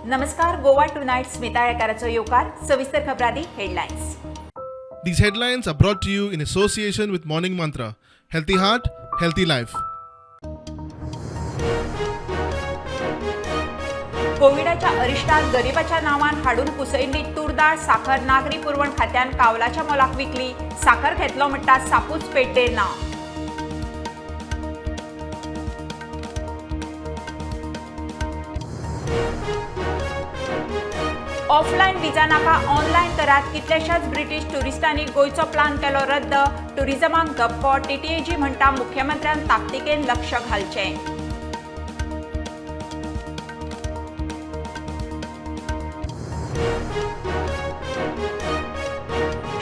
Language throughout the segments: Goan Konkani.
नमस्कार, गोवा टुनायट स्मिता येकाराचो येवकार. सविस्तर खबरांनी headlines. These headlines are brought to you in association with Morning Mantra. Healthy heart, healthy life. कोविडाच्या अरिश्टात गरिबाच्या नांवान हाडून कुसयल्ली तूरदाळ साखर नागरी पुरवण खात्यान कावलाच्या मोलाक विकली. साखर घेतलो म्हणटा सापूच पेड्डेर ना. ऑफलायन विजा नाका, ऑनलायन करात. कितल्याशाच ब्रिटीश ट्युरिस्टांनी गोंयचो प्लान केलो रद्द. ट्युरिझमाक धपको. टीटीएजी म्हणटा मुख्यमंत्र्यान ताकतिकेन लक्ष घालचें.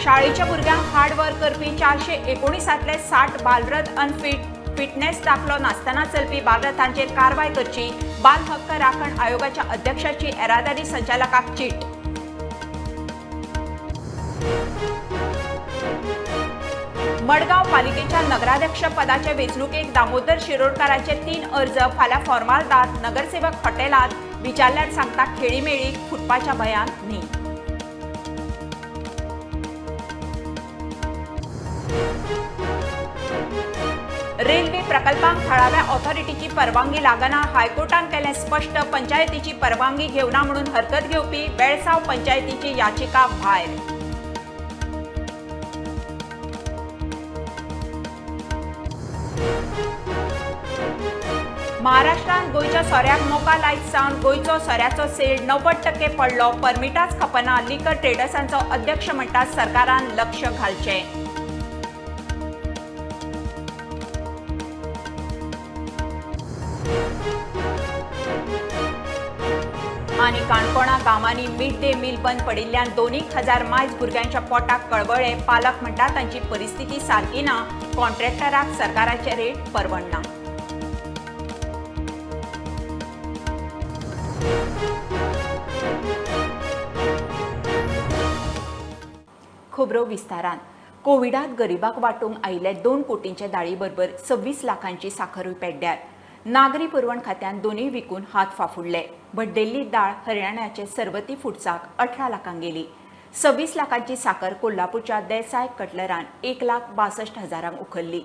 शाळेच्या भुरग्यांक हार्ड वर्क करपी 419 60 बालरथ अनफीट. फिटनेस दाखलो नासतना चलपी बालरथांचेर कारवाय करची. बाल हक्क राखण आयोगाच्या अध्यक्षाची येरादारी संचालकाक चीट. मडगांव पालिकेच्या नगराध्यक्ष पदाचे वेंचणुकेक दामोदर शिरोडकाराचे 3 अर्ज फाल्यां फॉर्मालदाद. नगरसेवक हॉटेलात विचारल्यार सांगता खेळीमेळी फुटपाच्या भंयान न्ही. रेल्वे प्रकल्पांक थळाव्या ऑथॉरिटीची परवानगी लागना. हायकोर्टान केलें स्पश्ट. पंचायतीची परवानगी घेवना म्हणून हरकत घेवपी बेळसाव पंचायतीची याचिका भायर. महाराष्ट्रांत गोंयच्या सोऱ्याक मोका लायत सावन गोंयचो सोऱ्याचो सेल 90% पडलो. परमिटाच खपना. लिकर ट्रेडर्सांचो अध्यक्ष म्हणटा सरकारान लक्ष घालचें. आनी काणकोणा गांवांनी मिड डे मील बंद पडिल्ल्यान 2,000 मायज भुरग्यांच्या पोटाक कळवळे. पालक म्हणटा तांची परिस्थिती सारकी ना. कॉन्ट्रॅक्टराक सरकाराचे रेट परवडना. खबरो विस्तारान. कोविडात गरिबाक वांटूंक आयिल्ले 2 कोटींचे दाळी बरोबर 26 लाखांची साखरूय पेड्ड्यार. नागरी पुरवण खात्यान दोनूय विकून हात फाफुडले. भड्डेल्ली दाळ हरियाणाचे सरवती फुडसाक 18 लाखांक गेली. 26 लाखांची साखर कोल्हापूरच्या देसाय कटलरान 1,62,000 उखल्ली.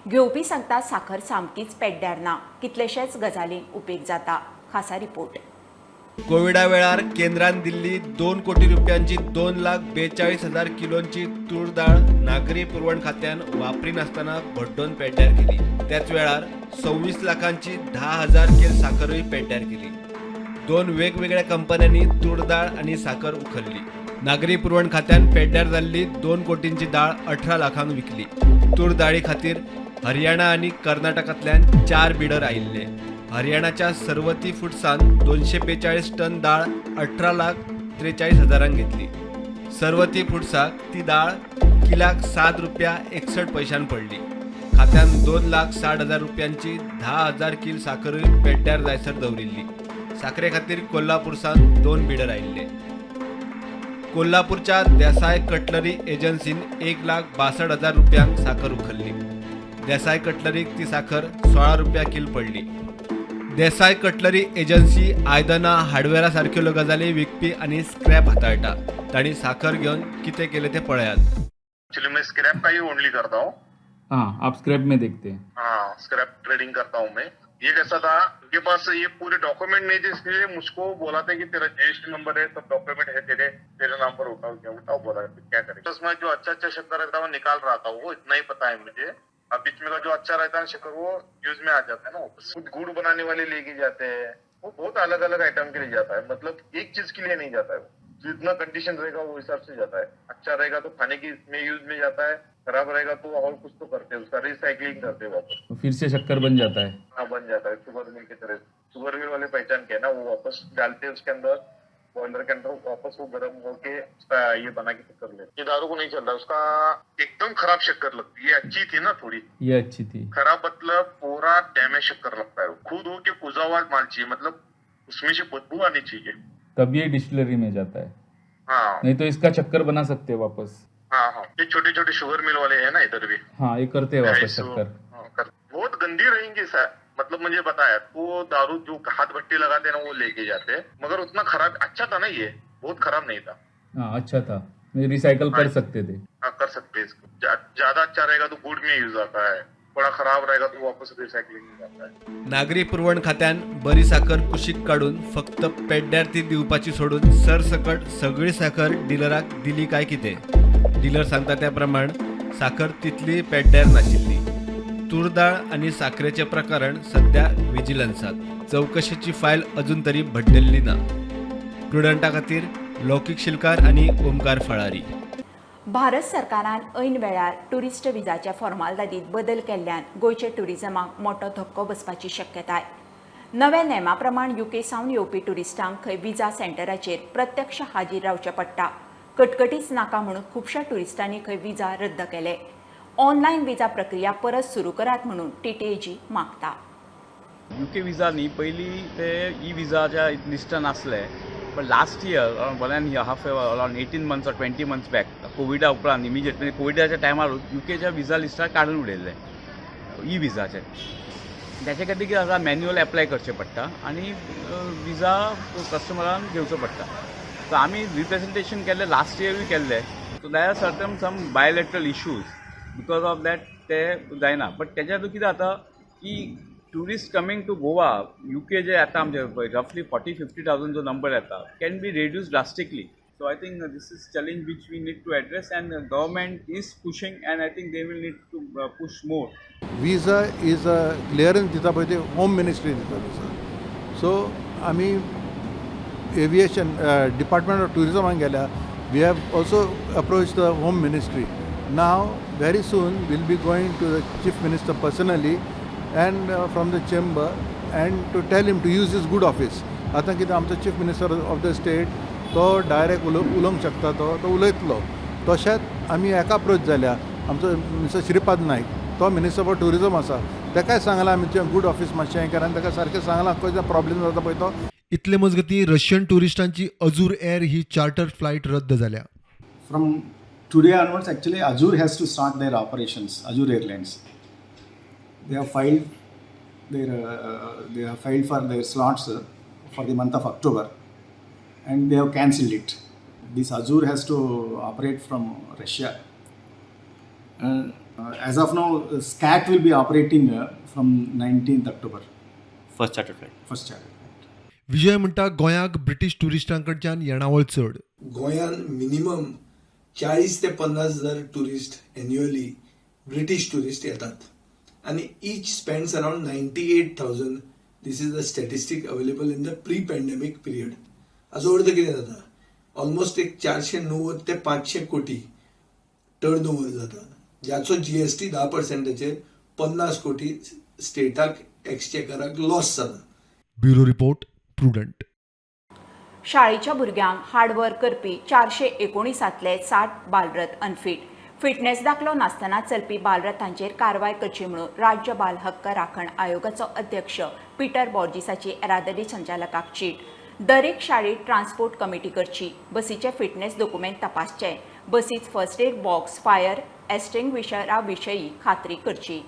घेवपी सांगता साखर सामकीच पेड्ड्यार ना. कितलेशेच गजालींक उपेग जाता. खासा रिपोर्ट. कोविडा वेळार केंद्रान दिल्ली 2 कोटी रुपयांची 2,42,000 किलोंची तूर दाळ नागरी पुरवण खात्यान वापरिनासतना भड्डोवन पेड्ड्यार केली. त्याच वेळार 26 लाखांची 10,000 कील साखरूय पेड्ड्यार केली. 2 वेगवेगळ्या कंपन्यांनी तूर दाळ आनी साखर उखल्ली. नागरी पुरवण खात्यान पेड्ड्यार जाल्ली 2 कोटींची दाळ 18 लाखांक विकली. तूर दाळी खातीर हरियाणा आनी कर्नाटकांतल्यान 4 बिडर आयिल्ले. हरियाणाच्या सरवती फुडसान 242 टन दाळ 18,43,000 घेतली. सरवती फुडसाक ती दाळ किलाक 7 रुपया 61 पैशान पडली. खात्यान 2,60,000 रुपयांची 10,000 कील साखरूय पेड्ड्यार जायसर दवरिल्ली. साखरे खातीर कोल्हापूरसान 2 बिडर आयिल्ले. कोल्हापूरच्या देसाय कटलरी एजन्सीन 1,62,000 रुपयांक साखर उखल्ली. देसाय कटलरीक ती साखर 16 रुपया कील पडली. देसाय कटलरी एजन्सी आयदनां, हार्डवेरा सारक्यो गजाली विकपी आनी स्क्रॅप हाताळटा. तांणी साखर घेवन कितें केलें तें पळयात. एक्चुअली मैं स्क्रैप का ही ओनली करता हूँ. हाँ, आप स्क्रैप में देखते हैं. हाँ, स्क्रैप ट्रेडिंग करता हूँ मैं. ये कैसा था, उनके पास ये पूरे डॉक्यूमेंट नहीं थे, इसलिए मुझको बोला था कि तेरा जीएसटी नंबर है, सब डॉक्यूमेंट है तेरे तेरे नाम पर, उठाओ क्या उठाओ बोला, क्या करें. उसमें जो अच्छा अच्छा शक्कर रहता है वो निकाल रहा था, वो इतना ही पता है मुझे. अब बीच में का जो अच्छा रहता है शक्कर वो यूज में आ जाता है ना. कुछ गुड़ बनाने वाले लेके जाते हैं, वो बहुत अलग अलग आइटम के लिए जाता है, मतलब एक चीज के लिए नहीं जाता है. जितना कंडीशन रहेगा वो हिसाब से जाता है. अच्छा रहेगा तो खाने की में यूज में जाता है, खराब रहेगा तो और कुछ तो करते हैं, उसका रिसाइकलिंग करते हैं वापस, तो फिर से शक्कर बन जाता है. हाँ, बन जाता है. शुगर मिल की तरह, शुगर मिल वाले पहचान के ना, वो वापस डालते हैं उसके अंदर, बॉयलर के अंदर वापस वो गर्म होके उसका ये बना के शक्कर लेते. ये दारू को नहीं चलता, उसका एकदम खराब शक्कर लगती है. ये अच्छी थी ना थोड़ी, ये अच्छी थी. खराब मतलब पूरा डैमेज शक्कर लगता है. खुद हो के कुजा हुआ माल चाहिए, मतलब उसमें से बदबू आनी चाहिए, तब ये डिस्टिलरी में जाता है. हाँ, नहीं तो इसका चक्कर बना सकते हैं वापस. हाँ हाँ, ये छोटे छोटे शुगर मिल वाले हैं ना इधर भी. हाँ, ये करते हैं वापस शक्कर. हाँ, बहुत गंदी रहेंगी सर, मतलब मुझे बताया तो दारू जो हाथ भट्टी लगाते ना वो लेके जाते, मगर उतना खराब अच्छा था ना, ये बहुत खराब नहीं था। हाँ अच्छा था, रिसाइकल कर सकते थे। हाँ कर सकते इसको, ज्यादा अच्छा रहेगा तो गुड़ में यूज आता है, थोड़ा खराब रहेगा तो वापस रिसायकलिंग में जाता है। नागरी पुरवण खात्यान बरी साखर कुशीक काडून फक्त पेड्ड्यार ती दिवपाची सोडून सरसकट सगळी साखर डिलराक दिली काय कितें। डिलर सांगता त्या प्रमाण साखर तितली पेड्ड्यार नाशिल्ली। तूर दाळ आनी साखरेचें प्रकरण सध्या विजिलन्सात, चवकशेची फायल अजून तरी भड्डल्ली ना। प्रुडंटा खातीर लौकिक शिलकार आनी ओमकार फळारी। भारत सरकारान ऐन वेळार टुरिस्ट विजाच्या फॉर्मालदादीत बदल केल्ल्यान गोंयच्या टुरिजमाक मोठो धक्को बसपाची शक्यताय। नव्या नेमा प्रमाण युके सावन येवपी टुरिस्टांक खंय विजा सेंटराचेर प्रत्यक्ष हाजीर रावचें पडटा। कटकटीच नाका म्हणून खुबश्या टुरिस्टांनी खंय विजा रद्द केले। ऑनलायन विजा प्रक्रिया परत सुरू करात म्हणून टीटीएजी मागता। युके विजा न्ही, पयलीं ते ई विजाच्या लिस्टान आसले, but last year around 1.5 year, around 18 months or 20 months back, कोविडा उपरांत इमिजिएट म्हणजे कोविडाच्या टायमार युकेच्या विजा लिस्टार काडून उडयल्ले ई विजाचे। त्याचे खातीर कितें आसा, मॅन्युअल एप्लाय करचें पडटा आनी विजा कस्टमरान घेवचो पडटा। सो आमी रिप्रेजेंटेशन केल्लें, लास्ट इयरूय केल्लें। So there are certain some bilateral issues, because of that ते जायना। बट तेज्या कितें जाता की tourist coming to Goa, UK जे येता आमचे रफली 40-50,000 जो नंबर येता can be reduce drastically. So I think this is challenge which we need to address and government is pushing and I think they will need to push more. Visa is a clearance दिता पळय ते होम मिनिस्ट्री दिता विजा। सो आमी एविएशन डिपार्टमेंट ऑफ ट्युरिजमान गेल्या, we have also approach the home ministry. Now very soon will be going to the chief minister personally and from the chamber and to tell him to use his good office. आतां कितें आमचो chief minister of the state तो डायरेक्ट उलोवंक शकता, तो उलयतलो। तशेंच आमी एका अप्रोच जाल्या आमचो मिस्टर श्रीपाद नायक, तो मिनिस्टर फॉर ट्युरिजम आसा, ताकाय सांगलां आमी तुवें गूड ऑफीस मातशें हें कर आनी ताका सारकें सांगलां खंय प्रॉब्लेम जाता पळय तो। इतले मजगतीं रशियन टुरिस्टांची अजूर एअर ही चार्टर फ्लायट रद्द जाल्या। From today onwards actually Azur has to start their operations. Azur Airlines, they have filed their they have filed for their slots for the month of October and they have cancelled it. This Azur has to operate from Russia. As of now, SCAT will be operating from 19th October. First charter flight. First charter flight. Vijay म्हणटा गोंयाक ब्रिटीश टुरिस्टांकडच्यान येणावळ चड। गोंयान मिनिमम 40 ते 50 हजार टुरिस्ट एन्युअली ब्रिटीश टुरिस्ट येतात आनी each spends around 98,000. This is the statistic available in the pre pandemic period. हाजो अर्थ कितें जाता, ऑलमोस्ट एक 490 ते 500 कोटी टर्न ओवर जाता, ज्याचो जीएसटी 10% 50 कोटी स्टेटाक एक्सचेकराक लॉस जाता। Bureau report, Prudent. शाळेच्या भुरग्यांक हार्डवर्क करपी 419 60 बालरथ अनफीट। फिटनेस दाखलो नासतना चलपी बालरथांचेर कारवाय करची म्हणून राज्य बाल हक्क राखण आयोगाचो अध्यक्ष पीटर बॉर्जिसाची येरादारी संचालकाक चीट। दरेक शाळेत ट्रान्सपोर्ट कमिटी करची, बसीचे फिटनेस डॉक्युमेंट तपासचे, बसीत फर्स्ट एड बॉक्स, फायर एक्स्टिंग्विशरा विशयी खात्री करची।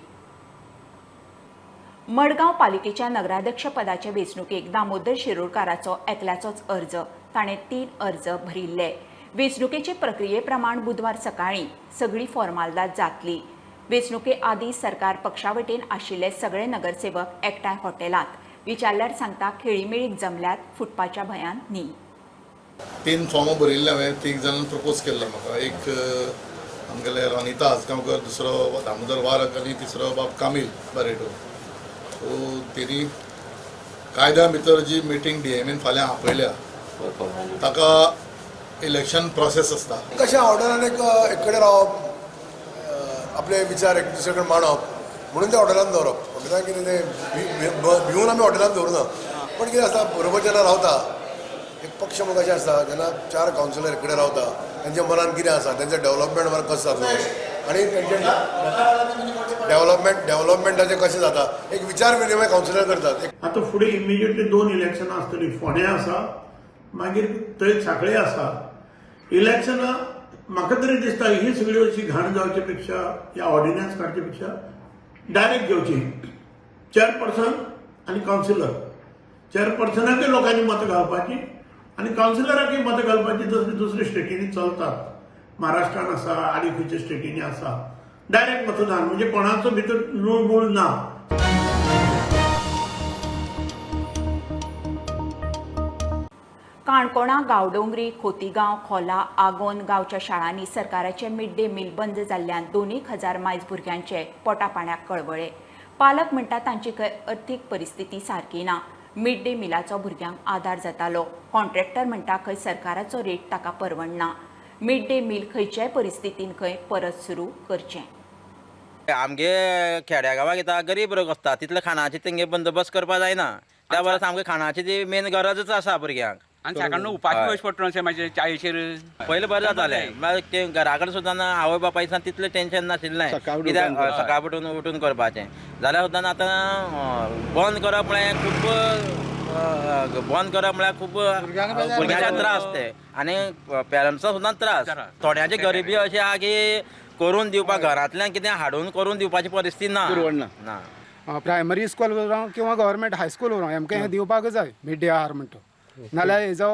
मडगांव पालिकेच्या नगराध्यक्ष पदाचे वेंचणुकेक दामोदर शिरोडकाराचो एकल्याचोच अर्ज, ताणें 3 अर्ज भरिल्ले। वेंचणुकेचे प्रक्रिये प्रमाण बुधवार सकाळीं सगळी फॉर्मालदाद जातली। वेंचणुके आदीं सरकार पक्षा वटेन आशिल्ले सगळे नगरसेवक एकठांय हॉटेलांत विचारल्यार सांगता खेळीमेळीक जमल्यात, फुटपाच्या भंयान न्ही। 3 फॉर्मां भरिल्ले हांवें, 3 जाणांनी प्रपोज केल्लो म्हाका। एक आमगेले रनिता आजगांवकर, दुसरो दामोदर वारक आनी तिसरो बाब कामील बारेटो। सो तेणी कायद्या भितर जी मिटींग डीएमएन फाल्यां आपयल्या ताका इलेक्शन प्रोसेस आसता। कशें हॉटेलान एक कडेन रावप, आपले विचार एक दुसरे कडेन मांडप म्हणून ते हॉटेलान दवरप। हॉटेलान कितें तें भिवन आमी हॉटेलान दवरना, पण कितें आसता बरोबर जेन्ना रावता एक पक्ष म्हणून कशें आसता जेन्ना 4 कावन्सिलर एक कडेन रावता तेंच्या मनान कितें आसा, तेंचें डेवलपमेंट वर्क कसो जातलो आनी तेंचें डेवलपमेंटाचें कशें जाता एक विचार विनिमय कावन्सिलर करतात। आतां फुडें इमिजिएटली 2 इलेक्शनां आसतलीं, फोंड्यां आसा, मागीर थंय सांखळे आसा। इलेक्शनां म्हाका तरी दिसता ही सगळी अशी घाण जावचे पेक्षा या ऑर्डिनन्स काडचे पेक्षा डायरेक्ट घेवची, चेअरपर्सन आनी कावन्सिलर. चेअरपर्सनाकय लोकांनी मतां घालपाची आनी कावन्सिलराकय मतां घालपाची. तसली दुसऱ्या स्टेटींनी चलतात, महाराष्ट्रान आसा आनी खंयच्या स्टेटींनी आसा. डायरेक्ट मतदान म्हणजे कोणाचो भितर लूळबूळ ना. काणकोणा गांवडोंगरी, खोतीगांव, खोला, आगोन गांवच्या शाळांनी सरकाराचे मिड डे मील बंद जाल्ल्यान 2,000 मायज भुरग्यांचे पोटा पाण्याक कळवळे. पालक म्हणटा तांची खंय अर्थीक परिस्थिती सारकी ना. मिड डे मिलाचो भुरग्यांक आदार जातालो. कॉन्ट्रॅक्टर म्हणटा खंय सरकाराचो रेट ताका परवडना. मिड डे मील खंयच्याय परिस्थितीन खंय परत सुरू करचें. आमगे खेड्या गांवाक येता गरीब लोक आसता, तितले खाणाची तेंगे बंदोबस्त करपाक जायना. त्या बरोबर सामकें खाणाची ती मेन गरजच आसा भुरग्यांक. आनी सकाळीं उपाशी वयचें पडटा अशें मातशें चायेचेर. पयलें बरें जातालें, मागीर तें घरा कडेन सुद्दां ना आवय बापाय तितलें टेंशन नाशिल्लें, कित्याक सकाळ उठून उठून करपाचें. जाल्यार सुद्दां आतां बंद करप म्हळ्यार खूब बंद करप म्हळ्यार खूब भुरग्यांक त्रास ते आनी पेरंट्सां सुद्दां त्रास. थोड्यांची गरिबी अशी आहा की करून दिवपाक घरांतल्यान कितें हाडून करून दिवपाची परिस्थिती ना. ना प्रायमरी स्कूल उरूं किंवा गव्हर्मेंट हायस्कूल उरूं, आमकां हें दिवपाक जाय मिड डे आहार म्हणटा. नाल्यार हेजो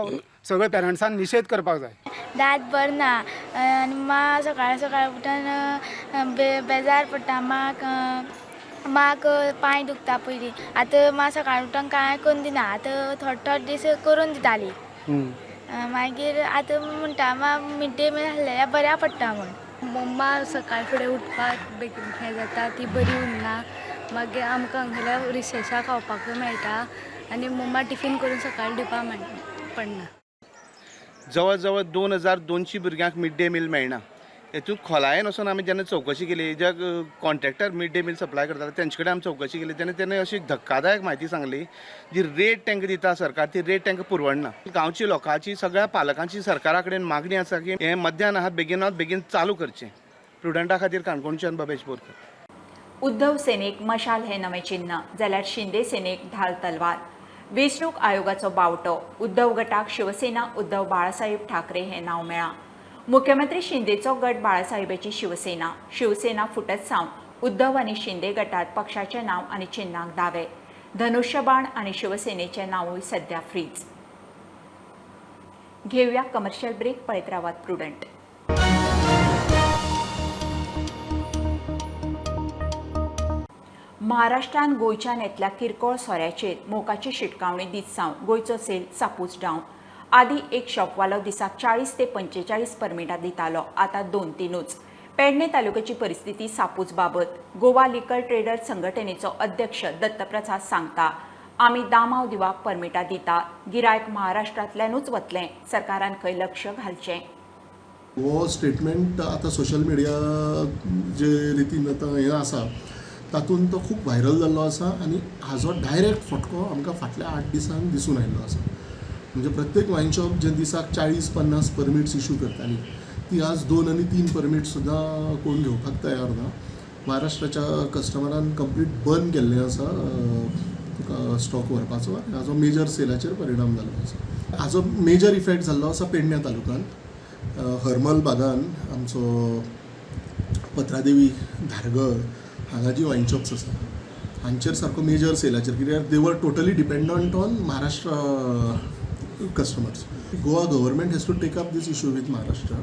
सगळे पेरंट्सान निशेध करपाक जाय. दांत बर ना आनी मां सकाळ सकाळ उठून बेजार पडटा. माक माक पांय दुखता पयलीं. आतां मां सकाळ उठून कांय करून दिना. आतां थोडे थोडे दीस करून दिताली. मागीर आतां म्हणटा मां मिड डे मील आसलेल्या बऱ्या पडटा म्हूण. मम्मा सकाळ फुडें उठपाक बेगीन हें जाता, ती बरी उरना. मागीर आमकां हांगेल्या रिसेसा खावपाकूय मेळटा आनी मम्मा टिफीन करून सकाळी दिवपाक पडना. जवळ जवळ 2200 भुरग्यांक मिड डे मील मेळना. हेतून खोलायेन वचून आमी जेन्ना चवकशी केली, जे contractor mid day meal supply करताले तेंचे कडेन आमी चवकशी केली तेन्ना तेणें अशी धक्कादायक म्हायती सांगली, जी रेट तांकां दिता सरकार ती रेट तांकां पुरवणना. गांवची लोकांची सगळ्या पालकांची सरकारा कडेन मागणी आसा की हें मध्यान आहार बेगिनात बेगीन चालू करचें. प्रुडंटा खातीर काणकोणच्यान बबेश बोरकर. उद्धव सेनेक मशाल हे नवें चिन्ह, जाल्यार शिंदे सेनेक ढाल तलवार. वेंचणूक आयोगाचो बावटो. उद्धव गटाक शिवसेना उद्धव बाळासाहेब ठाकरे हें नांव मेळ्ळां. मुख्यमंत्री शिंदेचो गट बाळासाहेबाची शिवसेना. शिवसेना फुटत सावन उद्धव आनी शिंदे गटात पक्षाचें नांव आनी चिन्हांक दावे. धनुष्यबाण आनी शिवसेनेचें नांवूय सध्या फ्रीज. घेवया कमर्शियल ब्रेक. पळयत रावात प्रुडंट. महाराष्ट्रान गोंयच्यान येतल्या किरकोळ सोऱ्याचेर मोकाची शिटकावणी दीत सावन गोंयचो सेल सापूच डावन. आदी एक शॉपवालो दिसाक 40 ते 45 परमिटां दितालो, आतां 2-3च. पेडणे तालुक्याची परिस्थिती सापूच बाबत. गोवा लिकर ट्रेडर संघटनेचो अध्यक्ष दत्तप्रसाद सांगता, आमी दामाव दिवाक परमिटां दिता, गिरायक महाराष्ट्रांतल्यानूच वतलें, सरकारान खंय लक्ष घालचें. हो स्टेटमेंट आतां सोशल मिडिया जे रितीन आतां हें आसा तातूंत तो खूब व्हायरल जाल्लो आसा आनी हाजो डायरेक्ट फटको आमकां फाटल्या 8 दिसांक दिसून आयिल्लो आसा. म्हणजे प्रत्येक वायन शॉप जे दिसाक 40-50 परमिट्स इशू करताली ती आज 2 आनी 3 परमिट्स सुद्दां कोण घेवपाक तयार ना. महाराष्ट्राच्या कस्टमरान कंप्लीट बंद केल्लें आसा तुका स्टॉक व्हरपाचो आनी हाजो मेजर सेलाचेर परिणाम जाल्लो आसा. हाजो मेजर इफेक्ट जाल्लो आसा पेडण्या तालुक्यांत, हरमल बागान, आमचो पत्रादेवी, धारगळ हांगा जी वायन शॉप्स आसा हांचेर सारको मेजर सेलाचेर, कित्याक they were totally dependent on Maharashtra customers. Goa government has to take up this issue with Maharashtra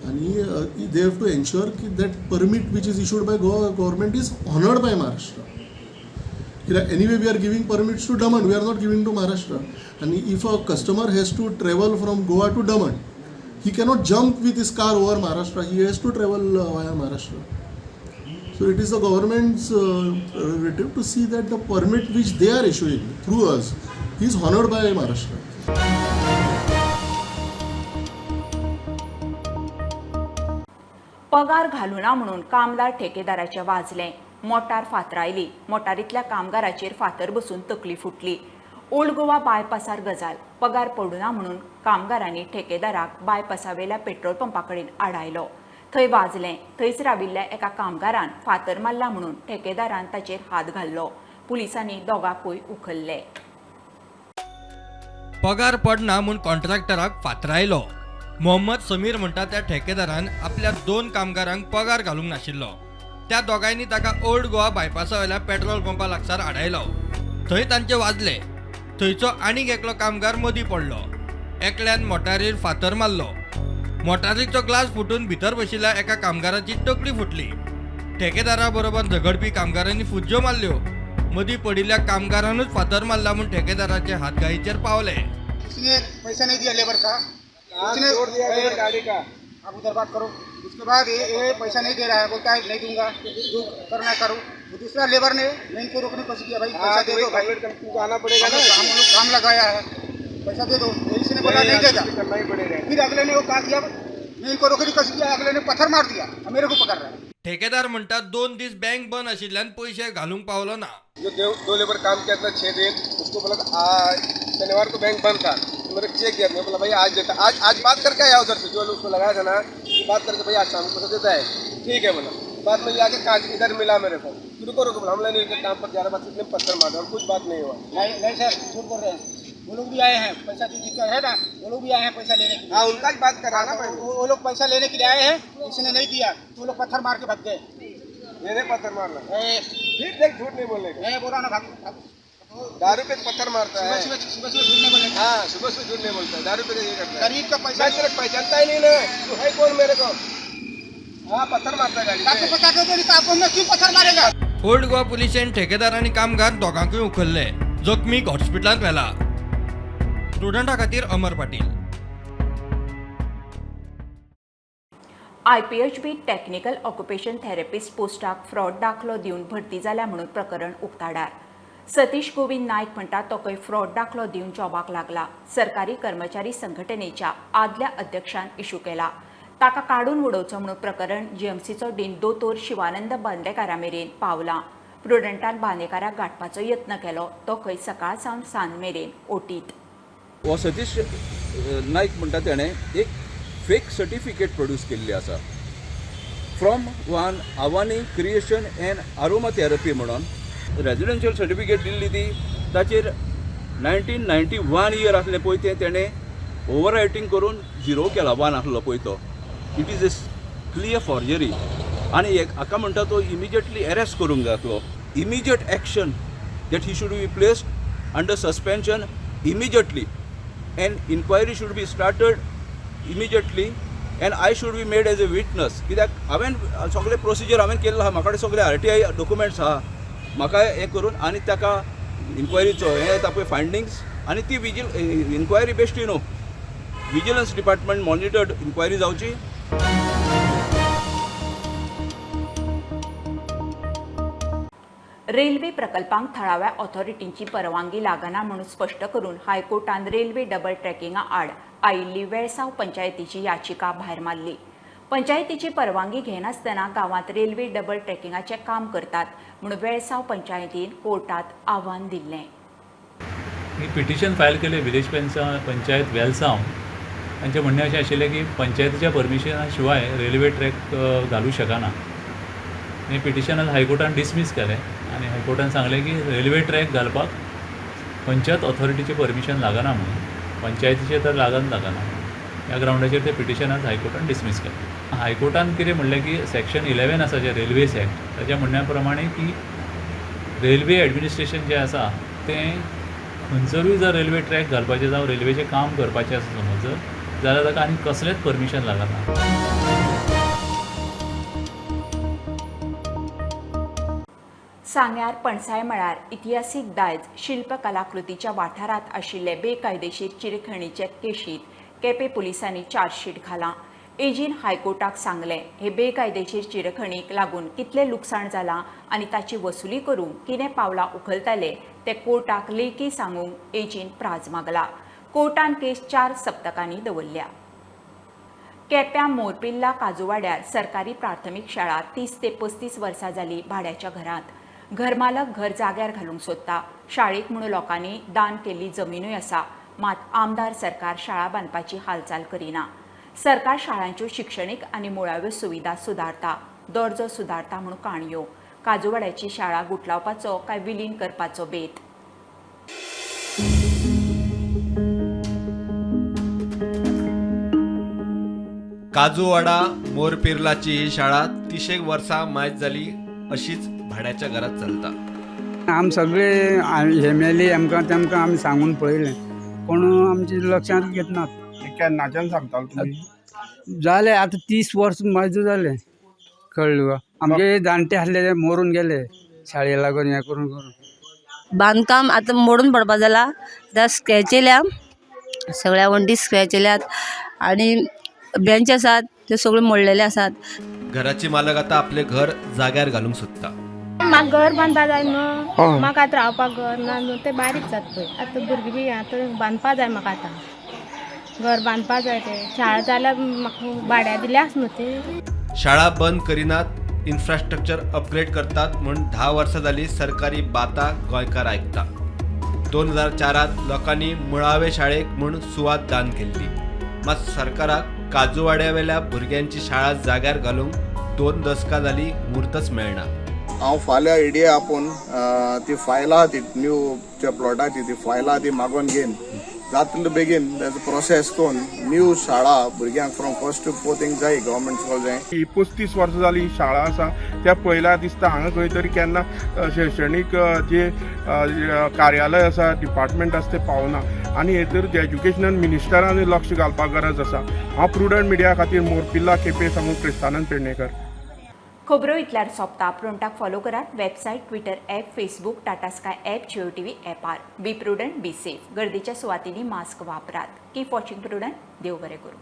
आनी they have to ensure की that permit which is issued by Goa government is honoured by Maharashtra. कित्याक anyway we are giving permits to Daman, we are not giving to Maharashtra. आनी if a customer has to travel from Goa to Daman, he cannot jump with his car over Maharashtra, he has to travel via Maharashtra. So it is the government's prerogative to see that the permit which they are issuing through us is honoured by Maharashtra. पगार घालुना म्हणून कामदार ठेकेदाराचे वाजले, मोटार फातरायली, मोटारींतल्या कामगाराचेर फातर बसून तकली फुटली. ओल्ड गोवा बायपासार गजाल. पगार पडुना म्हणून कामगारांनी ठेकेदाराक बायपासावेल्या पेट्रोल पंपा कडेन आडायलो. थंय वाजलें. थंयच राविल्ल्या एका कामगारान फातर मारला म्हणून ठेकेदारान ताचेर हात घाल्लो. पुलिसांनी दोगांकूय उखल्ले. पगार पडना म्हूण कॉन्ट्रॅक्टराक फातरायलो. मोहम्मद समीर म्हणटा त्या ठेकेदारान आपल्या 2 कामगारांक पगार घालूंक नाशिल्लो. त्या दोगांयनी ताका ओल्ड गोवा बायपासा वयल्या पेट्रोल पंपा लागसार आडायलो. थंय तांचे वाजले. थंयचो आनीक एकलो कामगार मदीं पडलो. एकल्यान मोटारीर फातर मारलो. मोटारीचो ग्लास फुटून भितर बशिल्ल्या एका कामगाराची तकली फुटली. ठेकेदारा बरोबर झगडपी कामगारांनी फुज्ज्यो मारल्यो. मदीं पडिल्ल्या कामगारानूच फातर मारला म्हूण ठेकेदाराचे हातघाईचेर पावले. उसने पैसा नहीं दिया लेबर का, उसने छोड़ दिया लेबर गाड़ी का. आप उधर बात करो. उसके बाद ये पैसा नहीं दे रहा है, बोलता है नहीं दूंगा, जो करना करो. दूसरा लेबर ने मैं इनको रोकने की कोशिश किया, भाई पैसा दे दो, भाई तुमको आना पड़ेगा ना, हम लोग काम लगाया है, पैसा दे दो. इसने बोला नहीं देगा, करना ही पड़ेगा. फिर अगले ने वो क्या किया, मैं इनको रोकने की कोशिश किया, अगले ने पत्थर मार दिया, मेरे को पकड़ रहा है. ठेकेदार म्हणटा 2 दीस बँक बंद आशिल्ल्यान पयशे घालूंक पावलो ना. जो दो लेबर काम किया था 6 दिन, उसको बोला शनिवार को बैंक बंद था, तो मेरे चेक दिया. मैं बोला भाई आज देता, आज आज बात करके आया उधर से, जो उसको लगाया था ना, बात करके भाई आज शाम को पैसा देता है, ठीक है बोला. बाद में ये आके कांच इधर मिला मेरे को, रुको रुको बोला, हम नहीं काम पर जा रहा, बस इतने पत्थर मार और कुछ बात नहीं हुआ. नहीं नहीं सर, झूठ बोल रहे हैं. वो लोग भी आए हैं पैसा जो जिसका है ना, वो लोग भी आए हैं पैसा लेने के लिए. हाँ, उनका ही बात कर रहा ना. वो लोग पैसा लेने के लिए आए हैं, इसने नहीं दिया तो वो लोग पत्थर मार के भाग गए. मैंने पत्थर मारना फिर देख, झूठ नहीं बोलने का. मैं बोला ना, भाग दारू पे पत्थर मारता है. सुबह सुबह झूठ नहीं बोलने. हाँ, सुबह सुबह झूठ नहीं बोलता है, दारू पे ये करता है. गरीब का पैसा मैं तेरे पहचानता ही नहीं ना, तू है कौन मेरे को. हाँ, पत्थर मारता है गाड़ी. आपको पता क्यों पत्थर मारेगा. ओल्ड गोवा पुलिशेन ठेकेदार आनी कामगार दोगांकूय उखल्ले. जखमीक हॉस्पिटलांत व्हेला. स्टुडंटा खातीर Amar Patil. IPHB technical occupation therapist पोस्टाक फ्रॉड दाखलो दिवन भरती जाल्या म्हणून प्रकरण उक्ताडार. सतीश गोविंद नायक म्हणटा तो खंय फ्रॉड दाखलो दिवन जॉबाक लागला. सरकारी कर्मचारी संघटनेच्या आदल्या अध्यक्षान इशू केला. ताका काडून उडोवचो म्हणून प्रकरण जीएमसीचो डीन दोतोर शिवानंद बांदेकारा मेरेन पावलां. प्रुडंटान बांदेकाराक गांठपाचो यत्न केलो, तो खंय सकाळ सावन सांज मेरेन ओटीत. हो सतीश नायक म्हणटा तेणें एक फेक सर्टिफिकेट प्रोड्यूस केल्ली आसा from one Avani creation and aroma therapy म्हणून. रेजिडेन्शियल सर्टिफिकेट दिल्ली ती ताचेर 1991 इयर आसलें पळय तें तेणें ओवर रायटींग करून झिरो केला, 1 आसलो पळय तो. It is a clear forgery. आनी एक हाका म्हणटा तो इमिजिएटली अरेस्ट करूंक जातलो. Immediate action that he should be placed under suspension immediately and inquiry should be started immediately and I should be made as a witness. कित्याक हांवें सगळे प्रोसिजर हांवें केल्लो आहा, म्हाका कडेन सगळे RTI documents आहा, म्हाका हें करून आनी ताका इन्क्वायरीचो हें येता पळय फायंडींग्स आनी ती इन्क्वायरी बेश्टी न्हू, विजिलन्स डिपार्टमेंट मॉनिटर्ड इन्क्वायरी जावची. रेल्वे प्रकल्पांक थळाव्या ऑथॉरिटींची परवानगी लागना म्हणून स्पश्ट करून हायकोर्टान रेल्वे डबल ट्रॅकिंगा आड आयिल्ली वेळसांव पंचायतीची याचिका भायर मारली. पंचायतीची परवानगी घेनासतना गांवांत रेल्वे डबल ट्रॅकिंगाचें काम करतात म्हणून वेळसांव पंचायतीन कोर्टात आव्हान दिल्लें. पिटिशन फायल केलें विलेज पंचायत वेलसांव. तांचें म्हणणें अशें आशिल्लें की पंचायतीच्या परमिशना शिवाय रेल्वे ट्रॅक घालूं शकना. आनी पिटिशन हायकोर्टान डिसमीस केलें आनी हायकोर्टान सांगलें की रेल्वे ट्रॅक घालपाक पंचायत ऑथॉरिटीचें परमिशन लागना म्हणून, पंचायतीचें तर लागना. ह्या ग्रावंडाचेर तें पिटिशन आज हायकोर्टान डिसमीस केलें. हायकोर्टान कितें म्हणलें की सेक्शन 11 आसा जें रेल्वेज एक्ट, ताच्या म्हणण्या प्रमाणे की रेल्वे एडमिनिस्ट्रेशन जें आसा तें खंयसरूय जर रेल्वे ट्रॅक घालपाचें जावं रेल्वेचें काम करपाचें आसा समज जर जाल्यार ताका आनी कसलेंच परमिशन लागना. सांग्यार पणसाय मळार इतिहासीक दायज शिल्पकलाकृतीच्या वाठारांत आशिल्ले बेकायदेशीर चिरखणीचे केशीत केपें पुलिसांनी चार्जशीट घालां. एजीन हायकोर्टाक सांगलें हे बेकायदेशीर चिरखणीक लागून कितलें लुकसाण जालां आनी ताची वसुली करूंक कितें पावलां उखलताले ते कोर्टाक लेखी सांगूंक एजीन प्राज मागला. कोर्टान केस 4 सप्तकांनी दवरल्या. केप्यां मोरपिल्ला काजूवाड्यार सरकारी प्राथमीक शाळा 30 ते 35 वर्सां जाली भाड्याच्या घरांत. घरमालक घर जाग्यार घालूंक सोदता. शाळेक म्हणून लोकांनी दान केल्ली जमिनूय आसा, मात आमदार सरकार शाळा बांदपाची हालचाल करिना. सरकार शाळांच्यो शिक्षणीक आनी मुळाव्यो सुविधा सुदारता, दर्जो सुदारता म्हूण काणयो. काजूवाड्याची शाळा गुटलावपाचो काय विलीन करपाचो बेत. काजूवाडा मोरपिर्लाची ही शाळा 30 वर्सां मायज जाली अशीच भाड्याच्या घरात चलता. आम सगळे एम.एल.ए. आमकां तेमकां आमी सांगून पळयलें, पूण आमचे लक्षांत घेतनात. केन्नाच्यान सांगतालो तुमी? जालें आतां 30 वर्स म्हाजे जालें, कळ्ळें तुका. आमगे जाणटे आसले ते मरून गेले शाळे लागून हें करून करून. बांदकाम आतां मोडून पडपा जाला, आतां स्क्रॅच येयल्या सगळ्या वण्टी, स्क्रॅच येयल्यात आनी बेंच आसात ते सगळे मोडलेले आसात. घराची मालक आता आपले घर जाग्यार घालूंक सोदता. म्हाका घर बांदपा जाय न्हू, म्हाका आतां रावपाक घर ना न्हू, तें बारीक जाता पळय. आतां भुरगीं बी आतां बांदपा जाय म्हाका, आतां घर बांदपा जाय. तें शाळा जाल्यार म्हाका भाड्या दिल्याच न्हू ती. शाळा बंद करिनात, इन्फ्रास्ट्रक्चर अपग्रेड करतात म्हूण 10 वर्सां जाली सरकारी बाता गोंयकार आयकता. 2004 लोकांनी मुळावे शाळेक म्हूण सुवात दान केल्ली, मात सरकाराक काजूवाड्यावेल्या भुरग्यांची शाळा जाग्यार घालूंक 2 दसकां जाली मुहूर्तच मेळना. हांव फाल्यां ईडीए आपोवन ती फायलां ती न्यू ज्या प्लॉटाची ती फायलां ती मागोवन घेवन जातले बेगीन तेजो प्रोसेस करून न्यू शाळा भुरग्यांक फ्रॉम 1st to 4th जाय, गव्हर्मेंट स्कूल जाय. ही 35 वर्सां जाली शाळा आसा, त्या पळयल्यार दिसता हांगा खंय तरी केन्ना शैक्षणीक जे कार्यालय आसा, डिपार्टमेंट आसा ते पावना आनी हेतूर एज्युकेशनल मिनिस्टरान लक्ष घालपाक गरज आसा. हांव प्रुडंट मिडिया खातीर मोरपिल्ला केपें सांगून क्रिस्तानंद पेडणेकर. खबरो इतल्यार सोंपता. प्रुडंटाक फॉलो करात website, Twitter app, Facebook, Tata Sky app, Jio TV ऍपार. Be prudent, be safe. गर्दीच्या सुवातींनी मास्क वापरात. Keep watching Prudent. देव बरें करूं.